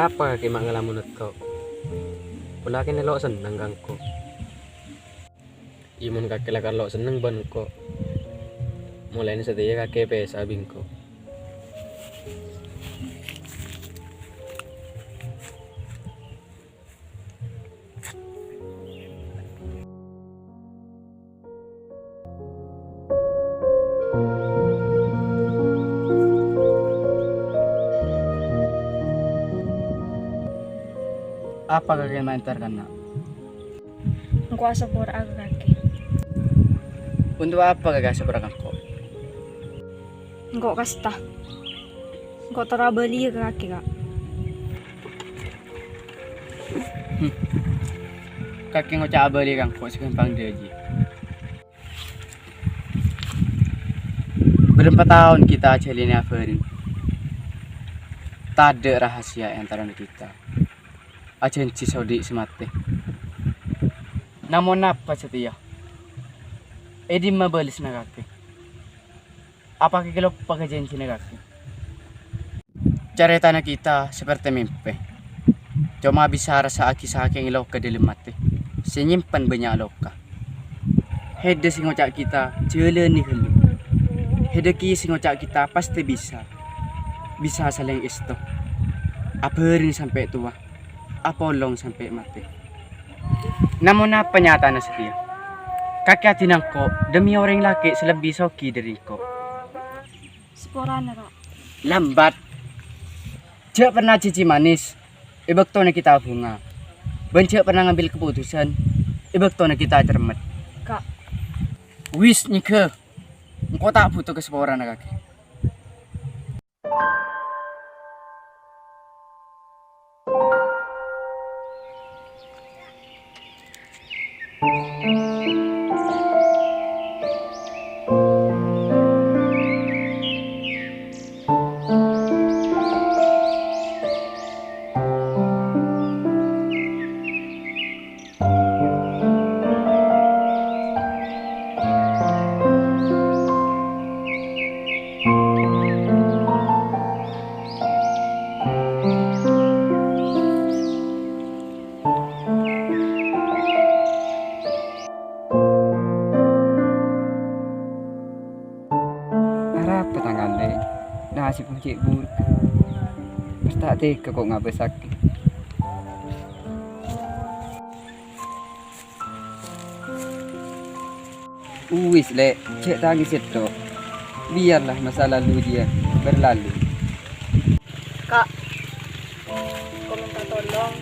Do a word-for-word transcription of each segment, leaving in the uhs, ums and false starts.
Apa kakè ma' ngalamonè engko'? Pola kakè lo' senneng ka engko'. Iyâ, mon kakè la lo' senneng bân engko', molaèna satèya kakè pèsa bi' engko'. Apa kakè ma' entar kana'? Engko' asapora'a ka kakè. Untuk apa kakè asapora'a ka engko'? Engko' kasta. Engko' terro abâliyâ ka kakè, Ka'. Hmm. Kakè ngoca' abâliyâ ka engko' sè ghâmpang dâjâ. Bârâmpa taon kita ajhâlânè abhâreng. Tadâ' rahasia è antarana kita. Ajhânjhi sè odi' sè matè. Namong napa satèya? È dimma bâlessâ kakè? Apa kakè loppa ka jhânjhina kakè? Carètana kita saperte mèmpè. Coma bisa rassa'aghi sakèng loka dâlem atè, sè nyèmpen bânnya' loka. Hèdâ sè ngoca' kita, "Jhâlâni ghâllu." Hèdâ kèya sè ngoca' kita, "Pastè bisa." Bisa salèng èsto. Abhâreng sampè' towa. Apolong sampè' matè. Namong napa nyatana satèya? Kakè adina engko' demi orèng lakè' sè lebbi soghi dâri engko'. Saporana, Ka'. Lambat. Jhâ' pernah jhânjhi manis è bâktona kita abhunga. Bân jhâ' pernah ngambil kaputusan è bâktona kita cermet. Ka'. Wis, nyèngghâ. Engko' ta' bhuto ka saporana kakè. Arapa tang alè', nasib cè' buruk. Pas ta' tega ko' ngabâsaghi. Uwis, Lè', jhâ' tangès sèttong. Biarlah masa lalu dia berlalu. Ka', ko' mènta tolong.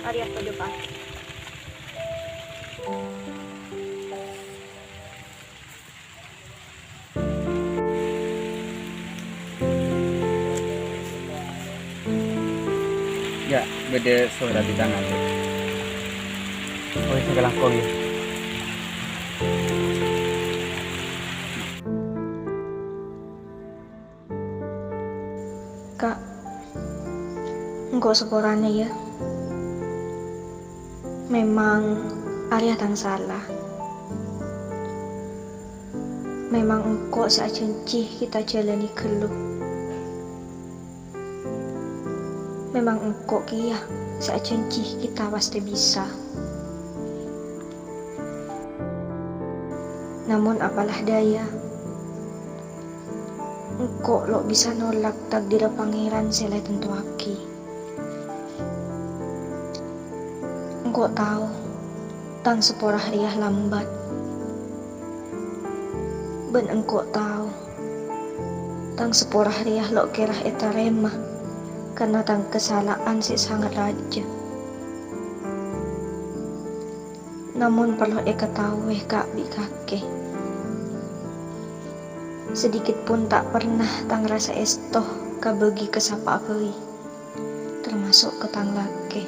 Arèya padâ, Pak. Yâ, bâdâ sorat è tangan. Oke, sakalangkong, yâ. Ka', engko' saporana, yâ. Memang arèya tang sala. Memang engko' sè ajhânjhi kita jhâlâni ghâllu. Memang engko' kèya sè ajhânjhi kita pastè bisa. Namong apalah dâjâ, engko' lo' bisa nolak takdirra Pangèran sè la ètantowaghi. Engko' tao, tang sapora rèya lambat. Bân engko' tao, tang sapora rèya lo' kèra ètarèma, karna tang kasala'an sè sanget rajâ. Namong parlo èkataowè ka' bi' kakè, sadikit pon ta' pernah tang rasa èsto kabâgi ka sapa'a bhâi, tamaso' ka tang lakè.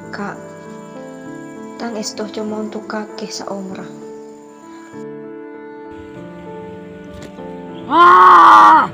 Ka', tang èsto coma ontok kakè saomorra. Ah!